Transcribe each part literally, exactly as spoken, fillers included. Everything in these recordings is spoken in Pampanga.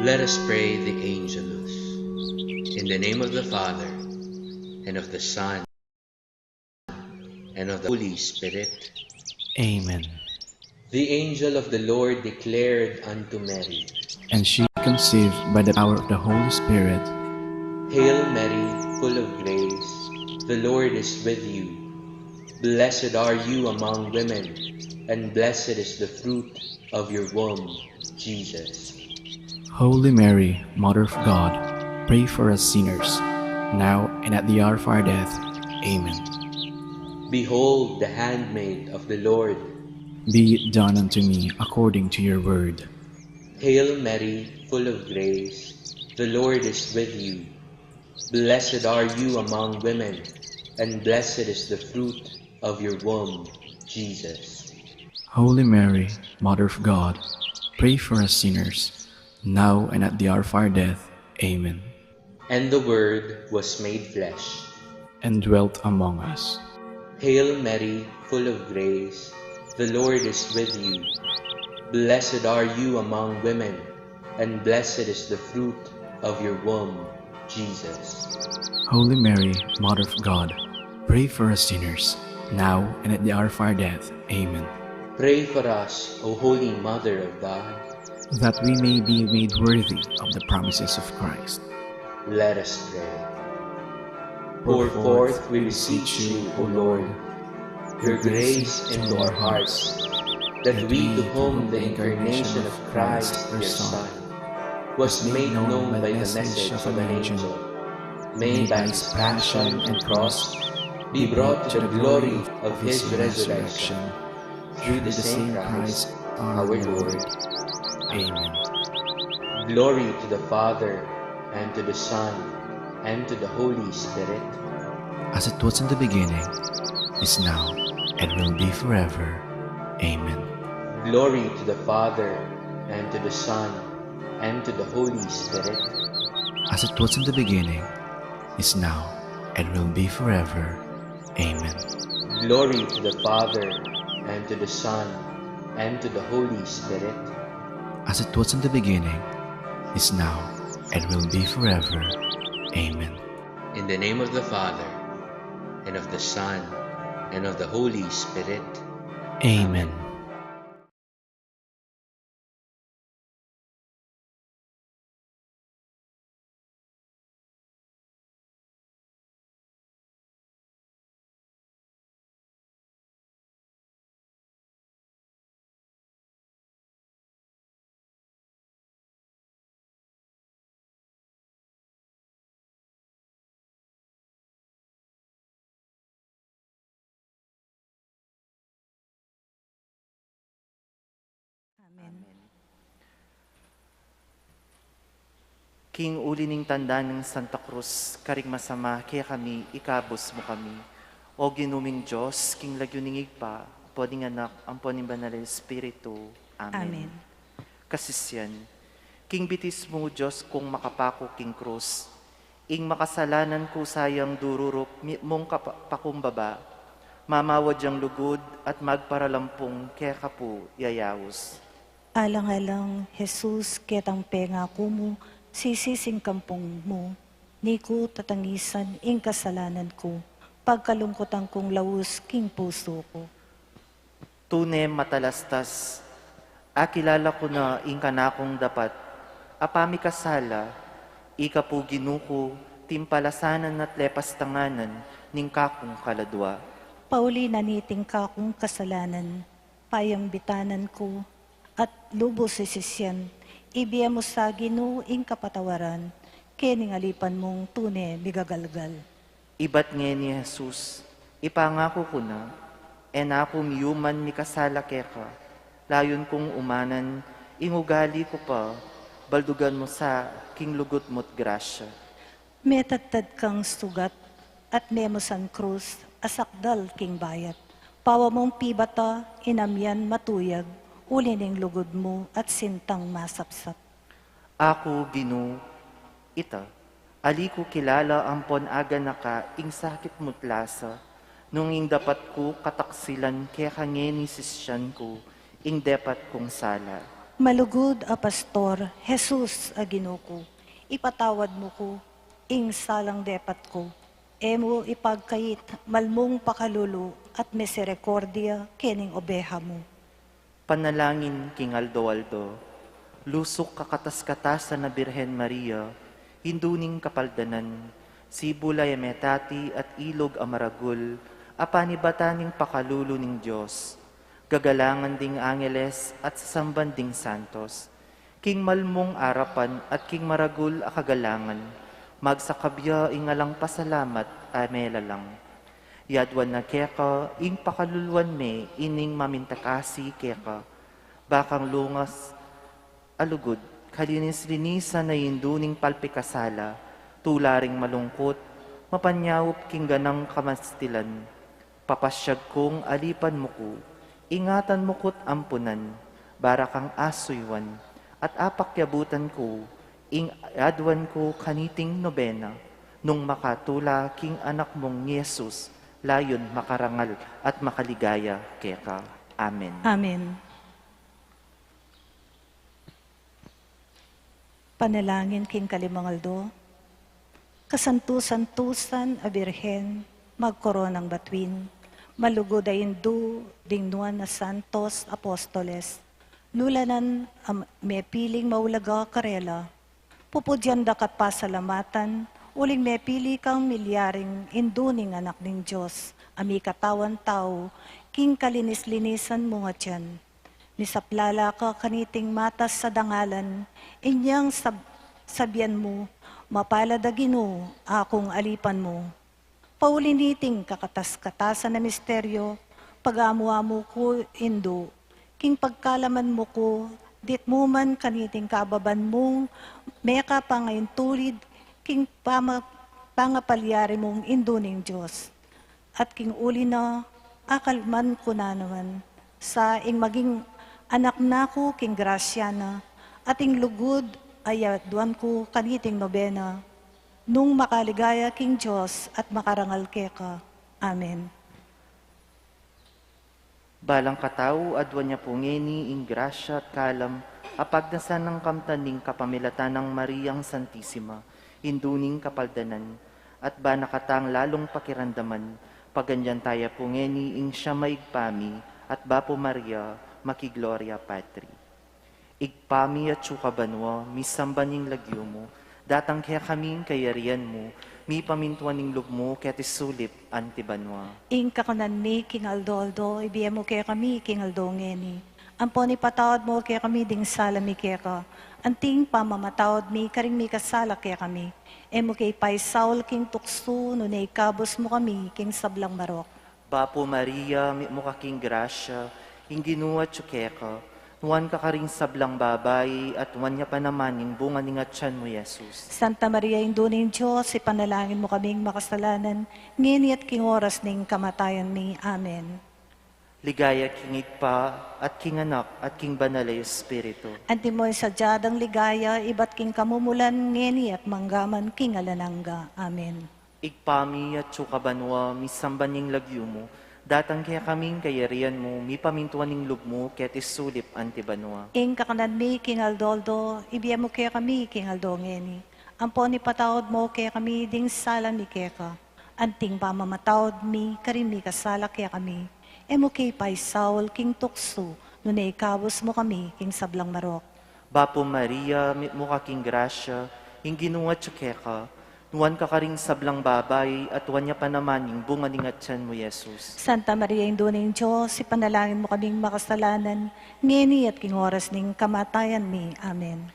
Let us pray the Angelus. In the name of the Father, and of the Son, and of the Holy Spirit. Amen. The angel of the Lord declared unto Mary, and she conceived by the power of the Holy Spirit. Hail Mary, full of grace, the Lord is with you. Blessed are you among women, and blessed is the fruit of your womb, Jesus. Holy Mary, Mother of God, pray for us sinners, now and at the hour of our death. Amen. Behold the handmaid of the Lord. Be it done unto me according to your word. Hail Mary, full of grace, the Lord is with you. Blessed are you among women, and blessed is the fruit of your womb, Jesus. Holy Mary, Mother of God, pray for us sinners, now and at the hour of our death. Amen. And the Word was made flesh. And dwelt among us. Hail Mary, full of grace, the Lord is with you. Blessed are you among women, and blessed is the fruit of your womb, Jesus. Holy Mary, Mother of God, pray for us sinners, now and at the hour of our death. Amen. Pray for us, O Holy Mother of God, that we may be made worthy of the promises of Christ. Let us pray. Pour forth, we beseech you, O Lord, your grace into our hearts, that we to whom the incarnation of Christ, your Son, was made known by the message of an angel, may by his passion and cross be brought to the glory of his resurrection. Through the same Christ our Lord. Amen. Glory to the Father, and to the Son, and to the Holy Spirit. As it was in the beginning, is now, and will be forever. Amen. Glory to the Father, and to the Son, and to the Holy Spirit. As it was in the beginning, is now, and will be forever. Amen. Glory to the Father, and to the Son, and to the Holy Spirit. As it was in the beginning, is now, and will be forever. Amen. In the name of the Father, and of the Son, and of the Holy Spirit. Amen. Amen. Amen. King uli ning tanda ning Santa Cruz, karing masama kekami, ikabus mu kami. O Ginu ming Dios, king lagyu ning Ibpa, ampo ning Anak, ampo ning Banal a Espiritu. Amen. Amen. Kasisian, king bitis mu, Dios kung makapaku king krus, ing makasalanan ku sayang dururup mi-, mung kapa-, pakumbaba, mamawad yang lugud at magparalampung keka pu yayaus. Alang-alang, Jesus, ketang pengaku mu, sisising kampung mu, ni ku tatangisan ing kasalanan ku, pagkalungkutan kung laus king pusu ku. Tune matalastas, akilala ku na ing kanakung dapat a pamikasala, ika pu Ginu ku, timpalasanan at lepastanganan ning kakung kaladua. Pauli na niting kakung kasalanan, payambitanan ku, at lubus sisisian, ibie mu sa Ginu ing kapatawaran, kening alipan mung tune migagalgal. Ibat ngeni Jesus, ipangaku ku na, e na ku miyuman mikasala keka, layun kung umanan ing ugali ku pa, baldugan mu sa king lugud mu't grasya. Metadtad kang sugat at memusan krus a sakdal king bayat, pawa mung pibata ing amian matuyag, uli ning lugud mu at sintang masapsap. Aku, Ginu, ita, ali ku kilala ampon aganaka ing sakit mu't lasa, nung ing dapat ku kataksilan keka ngeni sisian ku ing depat kung sala. Malugud a Pastor, Jesus a Ginu ku, ipatawad mu ku ing salang depat ku. E mu ipagkait malmung pakalulu at miserikordia kening obeha mu. Panalangin king aldo-aldo. Lusuk kakatas-katasan a Birhen Maria, Indu ning Kapaldanan, sibul a metati at ilug a maragul a panibatan ning pakalulu ning Dios, gagalangan ding angeles at sasamban ding santos, king malmung arapan at king maragul a kagalangan, magsakab ya ing alang pasalamat a melalang. Yaduan na keka ing pakaluluan me ining mamintakasi keka, bakang lungas a lugud, kalinis-linisan a Indu ning palpikasala, tula ring malungkut, mapanyaup king ganang kamastilan. Papasyag kung alipan mu ku, ingatan mu ku't ampunan, bara kang asuyuan, at apakyabutan ku ing aduan ku kaniting nobena, nung makatula king anak mung Jesus, layun makarangal at makaligaya keka. Amen. Amen. Panalangin king kalimang aldo. Kasantu-santusan a Birhen, magkoronang batuin, malugud a Indu ding nuan a santos apostoles, lulanan a mepiling maulaga karela, pupudyan da ka't pasalamatan, uling mepili kang milyaring Indu ning Anak ning Dios, a mikatawan tau, king kalinis-linisan mung atian. Misaplala ka kaniting matas a dangalan, inyang sab-, sabian mu, "Mapalad a Ginu, akung alipan mu." Pauli niting kakatas-katasan a misteryo, pagamu-amu ku Indu, king pagkalaman mu ku, ditmu man kaniting kababan mung mekapangaintulid, king pama-, pangapalyari mung Indu ning Dios. At king uli na, akalman ku na naman sa ing maging anak na ku king grasya na, at ing lugud a yaduan ku kaniting nobena, nung makaligaya king Dios at makarangal keka. Amen. Balang katau, aduan ya pu ngeni ing grasya at kalam a pagnasan nang kamtan ning kapamilatan nang Mariang Santisima, Indu ning Kapaldanan, at ba na katang lalung pakiramdaman, paganyan taya pu ngeni ing siyam a Ibpa mi at Bapu Maria, maki Gloria Patri. Ibpa mi atsu ka banua, misamban ing lagyu mu, datang kekami ing kayarian mu, mipamintuan ing lub mu keti sulip anti banua. Ing kakanan mi king aldo-aldo, ibie mu kekami king aldo ngeni. Ampon ipatawad mu kekami ding sala mi keka, anting pamamatawad mi karing mikasala kekami. E mu ke ipaisaul king tuksu, nune ikabus mu kami king sablang marok. Bapu Maria, mitmu ka king grasya, ing Ginu atsu keka, nuan ka karing sablang babai, at nuan ya pa naman ing bunga ning atian mu, Jesus. Santa Maria, Indu ning Dios, ipanalangin mu kaming makasalanan, ngeni at king oras ning kamatayan mi. Amen. Ligaya king Ibpa, at king Anak, at king Banal a Espiritu. Antimo ing sadya dang ligaya, ibat king kamumulan, ngeni at manggaman king alang angga. Amen. Ibpa mi, atsu ka banua, misamban ing lagyu mu, datang kekami ing kayarian mu, mipamintuan ing lub mu, keti sulip anti banua. Ing kakanan mi king aldo-aldo, ibie mu kekami king aldo ngeni. Ampon ipatawad mu kekami ding sala mi keka, anting pamamatawad mi karing mikasala kekami. E mu ke ipaisaul king tuksu, nune ikabus mu kami king sablang marok. Bapu Maria, mitmu ka king grasya, ing Ginu atsu keka, nuan ka karing sablang babai, at nuan ya pa naman ing bunga ning atian mu, Jesus. Santa Maria, Indu ning Dios, ipanalangin mu kaming makasalanan, ngeni at king oras ning kamatayan mi. Amen.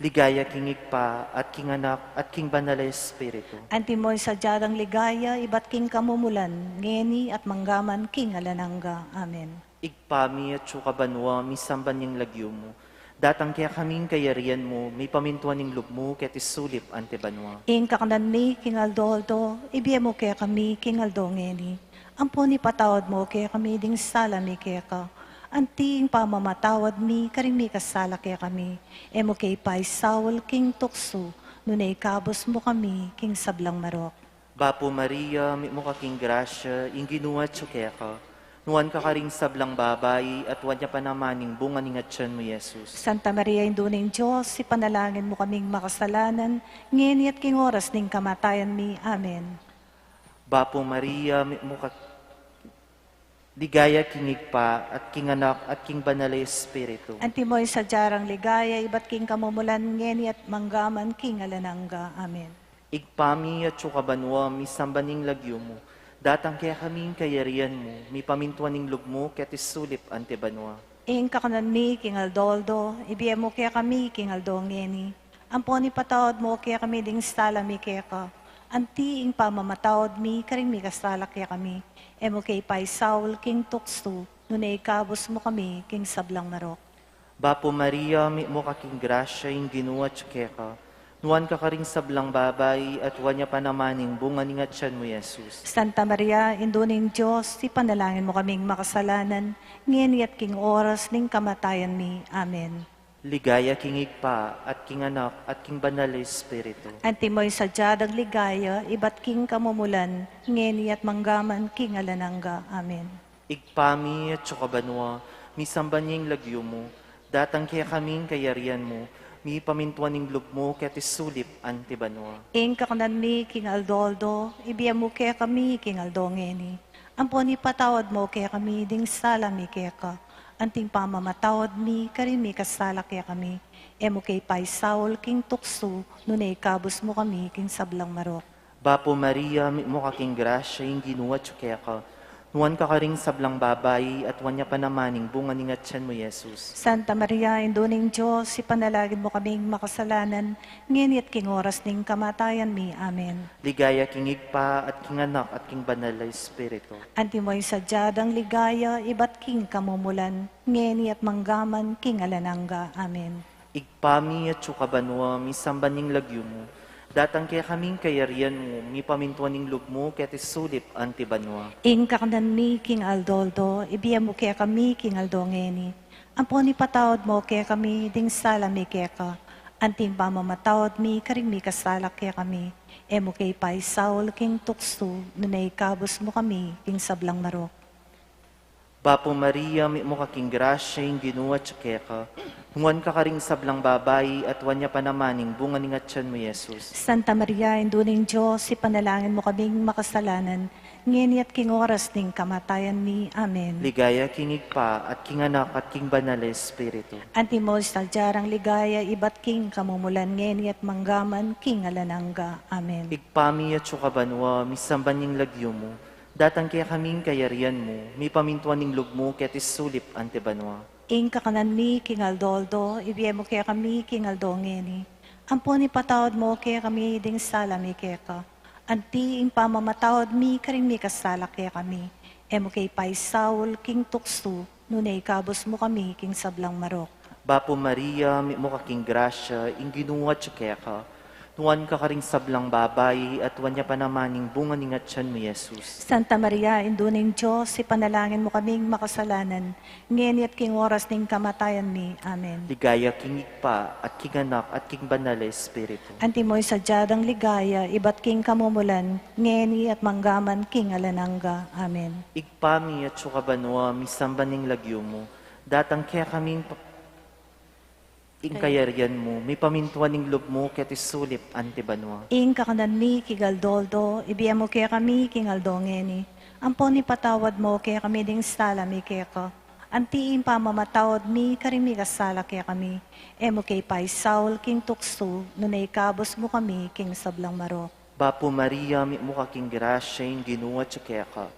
Ligaya king Ibpa, at king Anak, at king Banal a Espiritu. Antimo ing sadya dang ligaya, ibat king kamumulan, ngeni at manggaman king alang angga. Amen. Ibpa mi, atsu ka banua, misamban ing lagyu mu, datang kekami ing kayarian mu, mipamintuan ing lub mu, keti sulip anti banua. Ing kakanan mi king aldo-aldo, ibie mu kekami king aldo ngeni. Ampon ipatawad mu kekami ding sala mi keka, anting pamamatawad mi karing mikasala kekami. E mu ke ipaisaul king tuksu, nune ikabus mu kami king sablang marok. Bapu Maria, mitmu ka king grasya, ing Ginu atsu keka, Nuan ka karing sablang babai, at nuan ya pa naman ing bunga ning atyan mu, Jesus. Santa Maria, Indu ning Dios, ipanalangin mu kaming makasalanan, ngeni at king oras ning kamatayan mi. Amen. Bapu Maria, mitmu ka, ligaya king Ibpa, at king Anak, at king Banal a Espiritu. Antimo ing sadya rang ligaya, ibat king kamumulan, ngeni at mangga man king alang angga. Amen. Ibpa mi, atsu ka banua, misamban ing lagyu mu, datang kekami ing kayarian mu, mipamintuan ing lub mu, keti sulip anti banua. Ing kakanan mi king aldo-aldo, ibie mu kekami king aldo ngeni. Ampon ipatawad mu kekami ding sala mi keka, anti ing pamamatawad mi karing mikasala kekami. E mu ke paisaul king tuksu, nune ikabus mu kami king sablang marok. Bapu Maria, mitmu ka king grasya, ing Ginu atsu keka. Nuan ka karing sablang babai, at nuan ya pa naman ing bunga ning atyan mu, Jesus. Santa Maria, Indu ning Dios, ipanalangin mu kaming makasalanan, ngeni at king oras ning kamatayan mi. Amen. Ligaya king Ibpa, at king Anak, at king Banal a Espiritu. Antimo ing sadya dang ligaya, ibat king kamumulan, ngeni at mangga man king alang angga. Amen. Ibpa mi, atsu ka banua, misamban ing lagyu mu, datang kekami ing kayarian mu, mipamintuan ing lub mu, keti sulip anti banua. Ing kakanan mi king aldo-aldo, ibie mu kekami king aldo ngeni. Ampon ipatawad mu kekami ding sala mi keka, anti ing pamamatawad mi karing mikasala kekami. E mu ke paisaul king tuksu, nune ikabus mu kami king sablang marok. Bapu Maria, mitmu ka king grasya, ing Ginu atsu keka. Nuan ka karing sablang babai, at nuan ya pa naman ing bunga ning atyan mu, Jesus. Santa Maria, Indu ning Dios, ipanalangin mu kaming makasalanan, ngeni at king oras ning kamatayan mi. Amen. Ligaya king Ibpa, at king Anak, at king Banal a Espiritu. Antimo ing sadya dang ligaya, ibat king kamumulan, ngeni at mangga man king alang angga. Amen. Ibpa mi, atsu ka banua, misamban ing lagyu mu, datang kekami ing kayarian mu, mipamintuan ing lub mu, keti sulip anti banua. Ing kakanan mi king aldo-aldo, ibie mu kekami king aldo ngeni. Ampon ipatawad mu kekami ding sala mi keka, anti ing pamamatawad mi karing mikasala kekami. E mu ke paisaul king tuksu, nune ikabus mu kami king sablang marok. Bapu Maria, mitmu ka king grasya, ing Ginu atsu keka. Nuan ka karing sablang babai, at nuan ya pa naman ing bunga ning atyan mu, Jesus. Santa Maria, Indu ning Dios, ipanalangin mu kaming makasalanan, ngeni at king oras ning kamatayan mi. Amen. Ligaya king Ibpa, at king Anak, at king Banal a Espiritu. Antimo ing sadya rang ligaya, ibat king kamumulan, ngeni at mangga man king alang angga. Amen. Ibpa mi, atsu ka banua, misamban ing lagyu mu, datang kekami ing kayarian mu, mipamintuan ing lub mu, keti sulip anti banua. Ing kakanan mi king aldo-aldo, ibie mu kekami king aldo ngeni. Ampon ipatawad mu kekami ding sala mi keka, anti ing pamamatawad mi karing mikasala kekami. E mu ke paisaul king tuksu, nune ikabus mu kami king sablang marok. Bapu Maria, mitmu ka king grasya, ing Ginu atsu keka. Nuan ka karing sablang babai, at nuan ya pa naman ing bunga ning atyan mu, Jesus. Santa Maria, Indu ning Dios, ipanalangin mu kaming makasalanan, ngeni at king oras ning kamatayan mi. Amen. Ligaya king Ibpa, at king Anak, at king Banal a Espiritu. Antimo ing sadya dang ligaya, ibat king kamumulan, ngeni at mangga man king alang angga. Amen. Ibpa mi, atsu ka banua, misamban ing lagyu mu, datang kekami ing pa-, ing kayarian mu, mipamintuan ing lub mu, keti sulip anti banua. Ing kakanan mi king aldo-aldo, ibie mu kekami king aldo ngeni. Ampon ipatawad mu kekami ding sala mi keka, anti ing pamamatawad mi karing mikasala kekami. E mu ke paisaul king tuksu, nune ikabus mu kami king sablang marok. Bapu Maria, mitmu ka king grasya, ing Ginu atsu keka.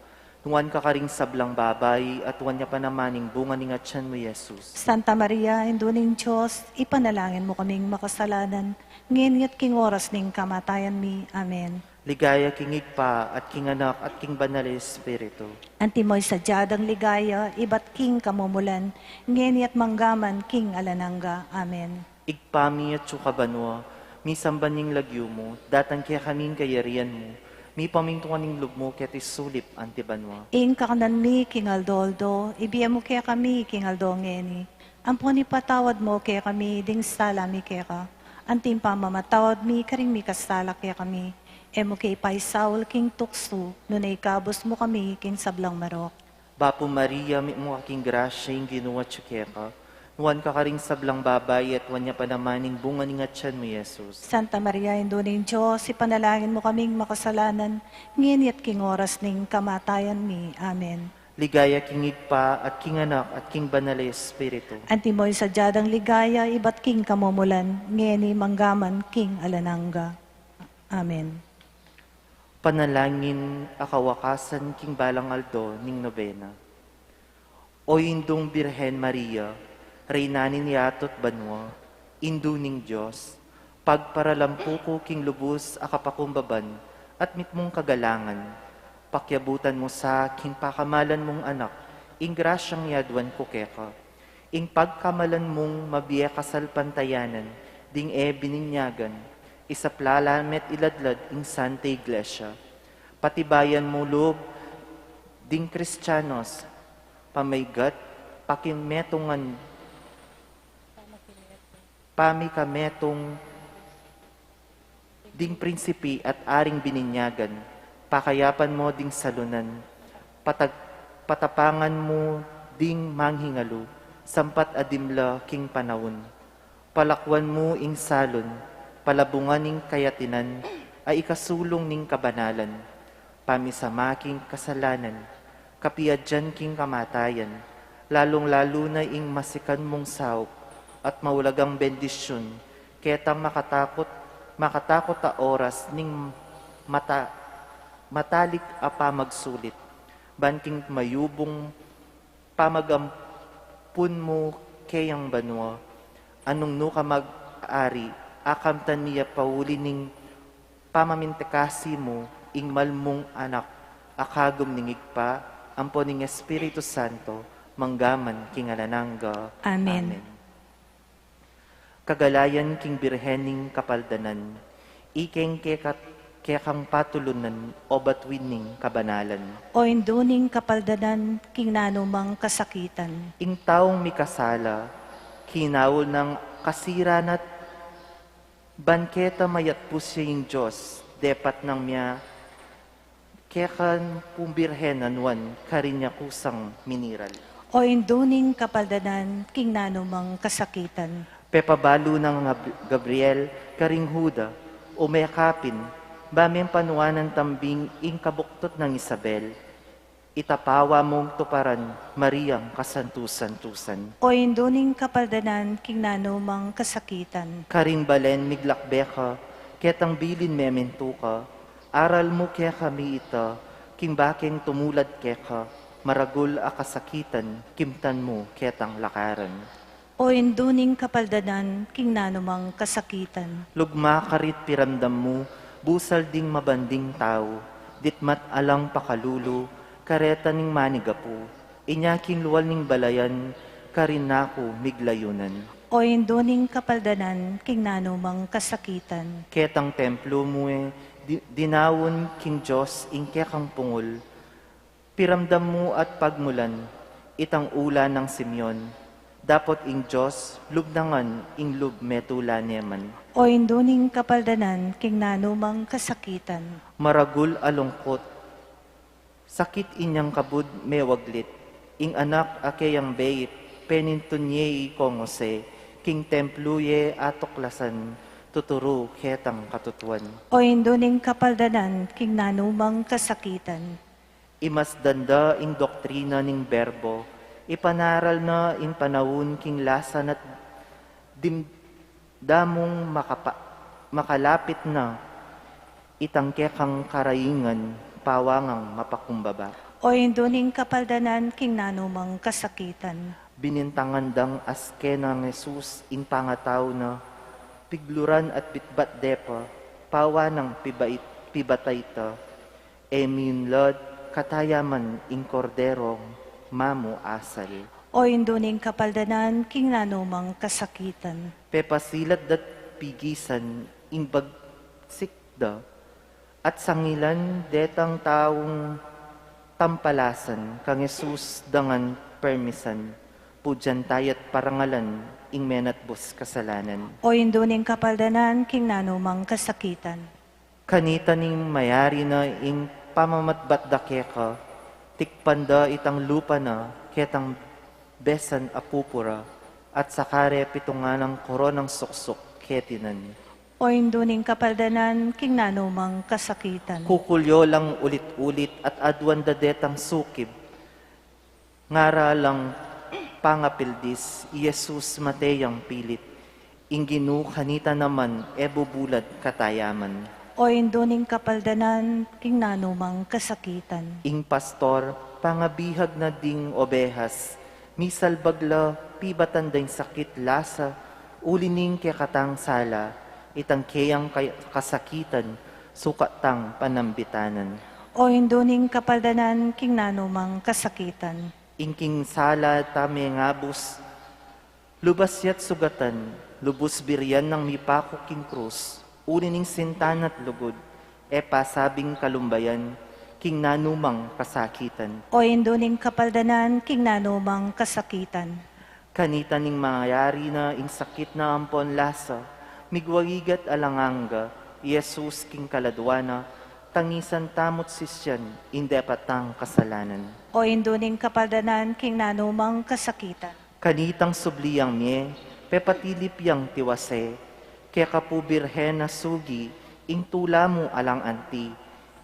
Nuan ka karing sablang babai, at nuan ya pa naman ing bunga ning atyan mu, Jesus. Santa Maria, Indu ning Dios, ipanalangin mu kaming makasalanan, ngeni at king oras ning kamatayan mi. Amen. Ligaya king Ibpa, at king Anak, at king Banal a Espiritu. Antimo ing sadya dang ligaya, ibat king kamumulan, ngeni at mangga man king alang angga. Amen. Ibpa mi, atsu ka banua, misamban ing lagyu mu, datang kekami ing kayarian mu, mipamintuan ing lub mu, keti sulip anti banua. Ing kakanan mi king aldo-aldo, ibie mu kekami king aldo ngeni. Ampon ipatawad mu kekami ding sala mi keka, anti ing pamamatawad mi karing mikasala kekami. E mu ke paisaul king tuksu, nune ikabus mu kami king sablang marok. Bapu Maria, mitmu ka king grasya, ing Ginu atyu keka. Nuan ka karing sablang babai, at nuan ya pa naman ing bunga ning atyan mu, Jesus. Santa Maria, Indu ning Dios, ipanalangin mu kaming makasalanan, ngeni at king oras ning kamatayan mi. Amen. Ligaya king Ibpa, at king Anak, at king Banal a Espiritu. Antimo ing sadya dang ligaya, ibat king kamumulan, ngeni manggaman king alang angga. Amen. Panalangin a kawakasan king balang aldo ning nobena. O Indung Birhen Maria, Reyna ning yatu at banua, Indu ning Dios, pagparalampu ku king lubus a kapakumbaban at mitmung kagalangan, pakiabutan mu sa king pakamalan mung Anak ing grasyang yaduan ku keka. Ing pagkamalan mung mabie kasalpantayanan ding e bininyagan, isapla la met iladlad ing Santa Iglesia. Patibayan mu lub ding Kristianos, pamaigat, pakimetungan, pamikametung ding prinsipi at aring bininyagan, pakayapan mu ding salunan, patag-, patapangan mu ding manghingalu, sampat a dimla king panaun. Palakuan mu ing salun, palabungan ing kayatinan, a ikasulung ning kabanalan, pamisama king kasalanan, kapiadyan king kamatayan, lalung-lalu na ing masikan mung saup at maulagang bendisyun, ketang makatakut, makatakut a oras ning mata-, matalik a pamagsulit, ban king mayubung pamagampun mu keyang banua, a nung nu ka mag-ari, akamtan mi ya pauli ning pamamintikasi mu ing mal mung Anak, a kagum ning Ibpa, ampo ning Espiritu Santo, manggaman king alang angga. Amen. Amen. Kagalayan king Birhen ning Kapaldanan, ikeng keka-, kekang patulunan o batuin ning kabanalan. O Indu ning Kapaldanan, king nanumang kasakitan. Ing taung mikasala, kinaul nang kasira na't ban keta mayatpus ya ing Dios, depat nang mia keka pung Birhen a nuan karin ya kusang miniral. O Indu ning Kapaldanan, king nanumang kasakitan. Pepabalu nang Gab-, Gabriel karing Juda, ume kapin, ba meng panuanan tambing ing kabuktot nang Isabel, itapawa mung tuparan Mariang kasantu-santusan. O Indu ning Kapaldanan, king nanumang kasakitan. Karing balen miglakbe ka, ketang bilin memintu ka, aral mu kekami ita, king bakeng tumulad keka, maragul a kasakitan, kimtan mu ketang lakaran. O Indu ning Kapaldanan, king nanumang kasakitan. Lugma ka ri't piramdam mu, busal ding mabanding tau, ditmat alang pakalulu, kareta ning manigapu, inya king lual ning balayan, karin na ku miglayunan. O Indu ning Kapaldanan, king nanumang kasakitan. Ketang templo mu e, di-, dinaun king Dios ing kekang pungul, piramdam mu at pagmulan, itang ula nang Simeon, dapot ing Dios, lub na ngan ing lub metula ne man. O Indu ning Kapaldanan, king nanumang kasakitan. Maragul a lungkut, sakit inyang kabud mewaglit, ing anak a keyang beit, penintun ye i kong Jose, king templo ye atuklasan, tuturu ketang katutuan. O Indu ning Kapaldanan, king nanumang kasakitan. Imasdan da ing doktrina ning Berbo, ipanaral na ing panaun king lasa na't dim-, damung makapa-, makalapit na itang kekang karaingan, pawangang mapakumbaba. O Indu ning Kapaldanan, king nanumang kasakitan. Binintangan dang aske nang Jesus ing pangatau na, pigluran at bitbat de pa, pawanang pibait-, pibatay ta. E minlad katayaman ing Korderong mamu asal. O Indu ning Kapaldanan, king nanumang kasakitan. Pepasilat da't pigisan ing bagsik da, at sangilan detang taung tampalasan kang Jesus dangan permisan, pudyan taya't parangalan ing menatbus kasalanan. O Indu ning Kapaldanan, king nanumang kasakitan. Kanita ning mayari na ing pamamatbat da keka, Tikpan da itang lupa na ketang besan a pupura, at saka re pitungan nang koronang suksuk ketinan. O Indu ning kapaldanan, king nanu mang kasakitan. Kukulyo lang ulit-ulit at aduan da detang sukib. Ngara lang pangapildis, i Jesus mate yang pilit. Ing Ginu kanita naman e bubulad katayaman. O Indu ning kapaldanan, king nanu mang kasakitan. Ing pastor, pangabihag na ding obehas, misalbag la, pibatan da ing sakit lasa, uli ning kekatang sala, itang keyang kay-, kasakitan, sukat tang panambitanan. O Indu ning kapaldanan, king nanu mang kasakitan. Ing king sala ta mengabus, lubas ya't sugatan, lubus birian nang mipaku king krus, uli ning sinta na't lugud, e pasabing kalumbayan, king nanu mang kasakitan. O Indu ning kapaldanan, king nanu mang kasakitan. Kanita ning mayari na ing sakit na ampon lasa, migwarigat alang angga, i Jesus king kaladwa na, tangisan tamu't sisian, ing depat tang kasalanan. O Indu ning kapaldanan, king nanu mang kasakitan. Kanitang subli yang mie, pepatilip yang tiwase, keka pu Birhen a sugi, ing tula mu alang anti,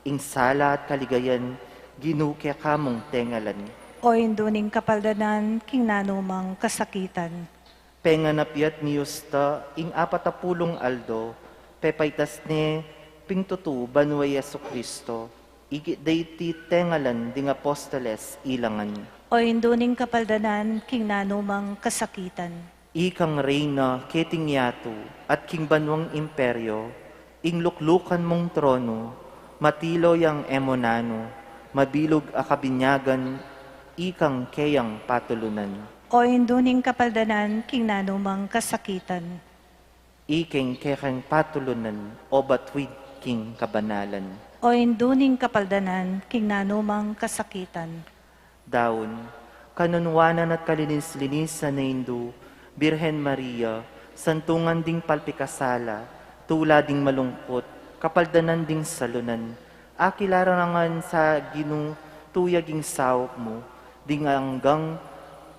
ing sala at kaligayan, Ginu keka mung tengalan. O Indu ning kapaldanan, king nanu mang kasakitan. Penganap ya't miyusta, ing apat a pulung aldo, pepaitas ne, ping tutu banua i Jesucristo. Ikit da iti tengalan ding apostoles ilangan. O Indu ning kapaldanan, king nanu mang kasakitan. Ikang reyna keting yatu, at king banuang imperio, ing luklukan mung tronu, matilo yang e mu nanu, mabilug a kabinyagan, ikang keyang patulunan. O Indu ning kapaldanan, king nanu mang kasakitan. Ikeng kekeng patulunan, o batuid king kabanalan. O Indu ning kapaldanan, king nanu mang kasakitan. Daun, kanunuanan at kalinis-linisan a Indu, Birhen Maria, santungan ding palpikasala, tula ding malungkut, kapaldanan ding salunan, akilala ngan sa Ginu tuyag ing saup mu, ding anggang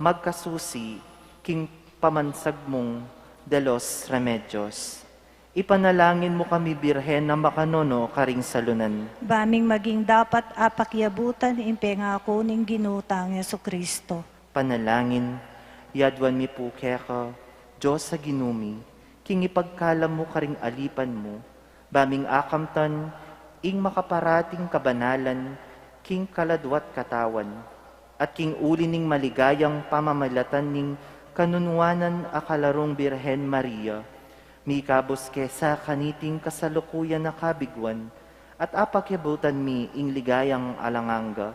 magkasusi, king pamansag mung de los Remedios. Ipanalangin mu kami, Birhen, a makanono karing salunan. Ba ming maging dapat a pakiabutan ing pengaku ning Ginu tang Jesucristo. Panalangin, yaduan mi pu keka, Dios a Ginu mi, king ipagkalam mu karing alipan mu, ba ming akamtan ing makaparating kabanalan king kaladwa't katawan, at king uli ning maligayang pamamilatan ning kanunuanan a kalarung Birhen Maria, mikabus ke sa kaniting kasalukuyan a kabiguan, at apakiabutan mi ing ligayang alang angga,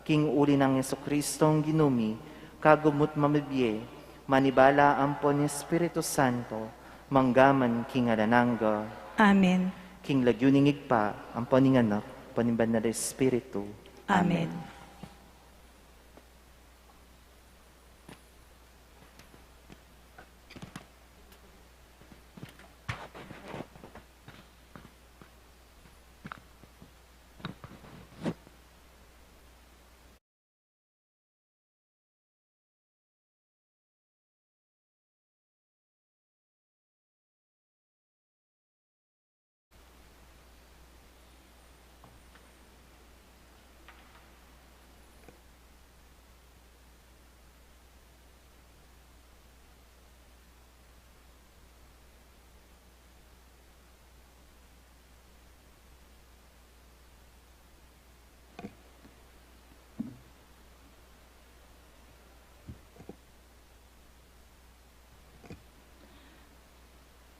king uli nang Jesucristong Ginu mi, kagumu't mamibie, manibala ampon Espiritu Santo, manggaman king alang angga. Amen. King lagyu ning Ibpa, ampon ning Anak, ampon ning Banal a Espiritu. Amen. Amen.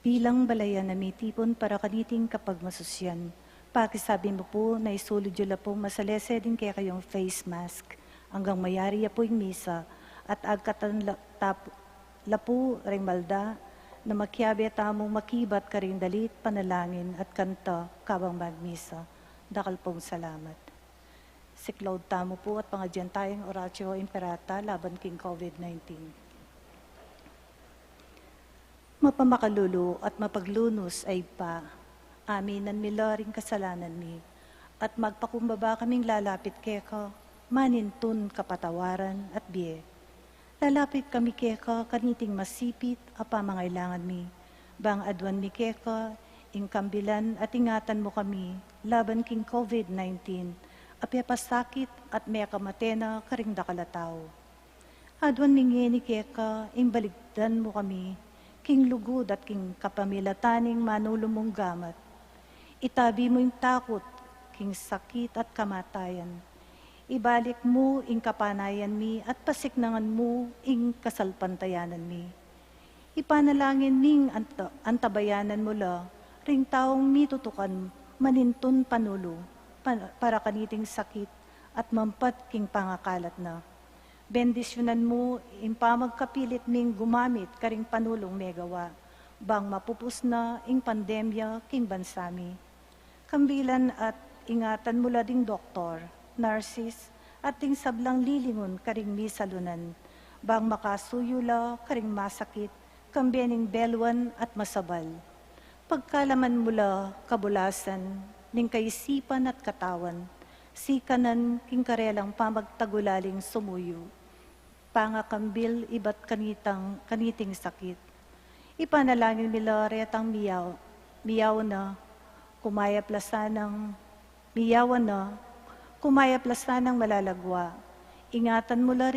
Bilang balayan a mitipun para kaniting kapagmasusian, pakisabi mu pu na isulud yu la pung masalese ding kekayung face mask anggang mayari ya pu ing misa, at agkatan la, tap-, la pu ring malda na makiabe tamung makibat karing dalit, panalangin at kanta kabang magmisa. Dakal pung salamat. Siklaud tamu pu at pangadyan taya ing Oratio Imperata laban king COVID nineteen. Mapamakalulu at mapaglunus a Ibpa, aminan mi la ring kasalanan mi, at magpakumbaba kaming lalapit keka, manintun kapatawaran at bie. Lalapit kami keka kaniting masipit a pamangailangan mi, bang aduan mi keka ing kambilan at ingatan mu kami laban king COVID nineteen a pepasakit at mekamate na karing dakal a tau. Aduan mi ngeni keka ing baligdan mu kami king lugud at king kapamilatan ning manulu mung gamat. Itabi mu ing takut king sakit at kamatayan. Ibalik mu ing kapanayan mi at pasiknangan mu ing kasalpantayanan mi. Ipanalangin ming anta-, antabayanan mu la ring taung mitutukan manintun panulu pa-, para kaniting sakit at mampat king pangakalat na. Bendisyunan mu ing pamagkapilit ming gumamit karing panulung megawa, bang mapupus na ing pandemya king bansa mi. Kambilan at ingatan mu la ding doktor, nurses, at ding sablang lilingun karing misalunan, bang makasuyu la karing masakit, kambe ning beluan at masabal. Pagkalaman mu la kabulasan ning kaisipan at katawan, sikanan king karelang pamagtagulaling sumuyu. Pangakambil ibat kanitang, kaniting sakit. Ipanalangin mi la retang miyaw, miyaw na, kumayap la sanang, miyawan na, kumayap la sanang malalagwa. Ingatan mu la